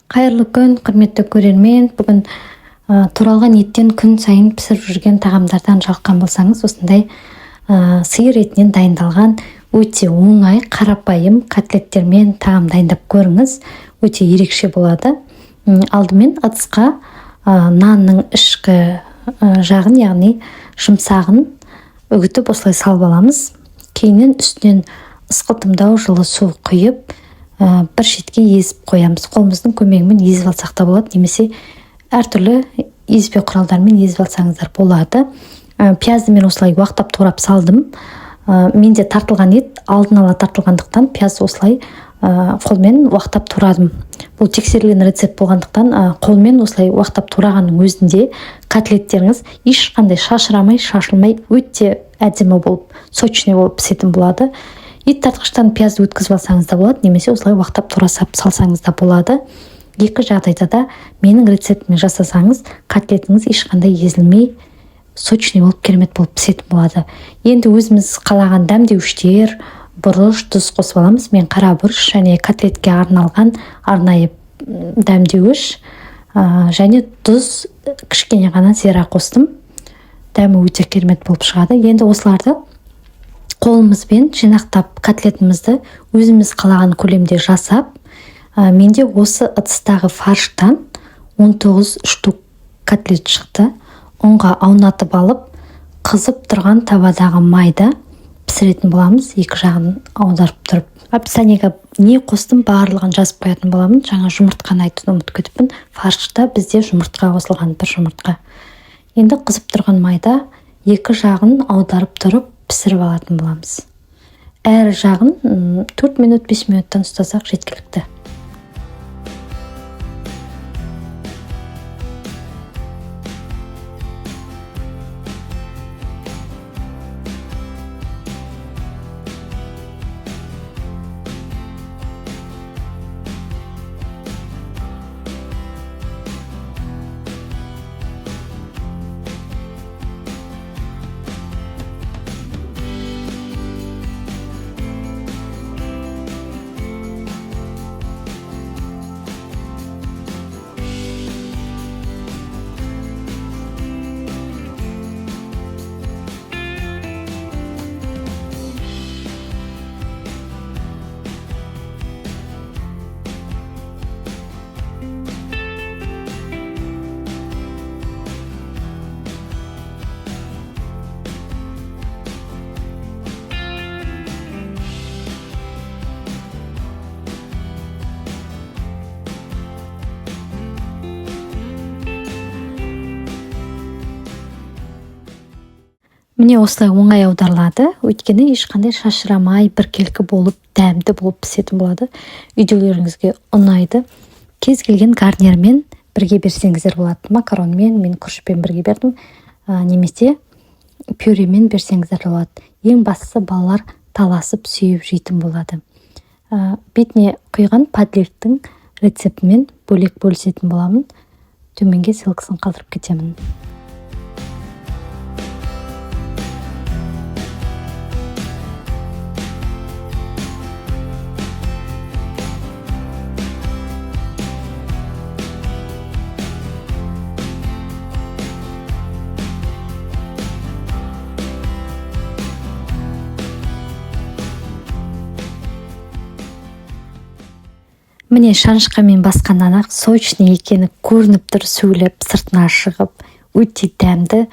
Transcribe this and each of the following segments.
Қайырлы күн, құрметті көрермен. Бүгін туралған еттен күн сайын пісіріп жүрген тағамдардан жалыққан болсаңыз, осындай сиыр етінен дайындалған өте оңай, қарапайым котлеттермен тағам дайындап көріңіз. Өте ерекше болады. Алдымен ыдысқа нанның ішкі жағын, яғни жұмсағын үгітіп осылай салып аламыз. Кейіннен үстінен ысқылтымдау жылы су құйып, бір шетке езіп қоямыз. Қолымыздың көмегімен езіп алсақ та болады, немесе әртүрлі езбе құралдармен езіп алсаңыздар болады. Пиязды мен осылай уақтап турап салдым. Менде тартылған ет алдын ала тартылғандықтан пияз осылай қолмен уақтап турадым. Бұл тексерілген рецепт болғандықтан, қолмен осылай уақтап турағанның өзінде котлеттеріңіз ешқандай шашырамай, шашылмай, өте әдемі болып, сочный болып пісетін болады. Ет тартқыштан пиязды өткізіп алсаңыз да болады, немесе осылай уақтап тура салсаңыз да болады. Екі жағдайда да менің рецептіме жасасаңыз, котлетіңіз ешқандай езілмей, сочный болып, керемет болып пісетін болады. Енді өзіміз қалаған дәмдеуіштер, бұрыш, тұз қосып аламыз. Мен қара бұрыш және котлетке арналған арнайы дәмдеуіш, және тұз, кішкене ғана зира қостым. Дәмі өте керемет болып шығады. Енді осыларды қолымызбен жинақтап, котлетімізді өзіміз қалаған көлемде жасап, менде осы ыдыстағы фарштан 19 штук котлет шықты. Ұнға аунатып алып, қызып тұрған табадағы майда пісіретін боламыз, екі жағын аударып тұрып. Описаниеге не қостым, барлығын жазып қоятын боламын. Жаңа жұмыртқаны айтуды ұмытып кетіппін. Фаршта бізде жұмыртқа қосылған, бір жұмыртқа. Енді қызып тұрған майда екі жағын аударып тұрып пісіріп алатын боламыз. Әр жағын 4 минут, 5 минуттан ұстасақ жеткілікті. Міне, осылай оңай аударылады, өйткені ешқандай шашырамай, біркелкі болып, дәмді болып пісетін болады. Үйдегілеріңізге ұнайды. Кез келген гарнирмен бірге берсеңіздер болады. Макаронмен, мен күрішпен бірге бердім, немесе пюремен берсеңіздер болады. Ең бастысы, балалар таласып сүйіп жейтін болады. Бетіне құйған подливтің рецептімен бөлек бөлісетін боламын. Төменге ссылкасын қалдырып кетемін. Міне, шанышқамен басқаннан ақ сочный екені көрініп тұр, сөйлеп сыртына шығып, өте дәмді,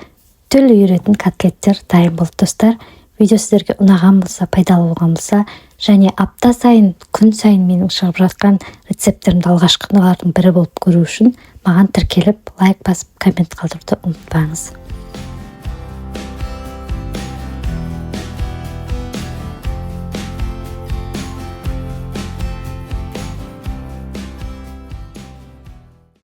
тіл үйіретін котлеттер дайын болды, достар. Видео сіздерге ұнаған болса, пайдалы болған болса, және апта сайын, күн сайын менің шығып жатқан рецепттерімді алғашқылардың бірі болып көру үшін маған тіркеліп, лайк басып, коммент қалдыруды ұмытпаңыз.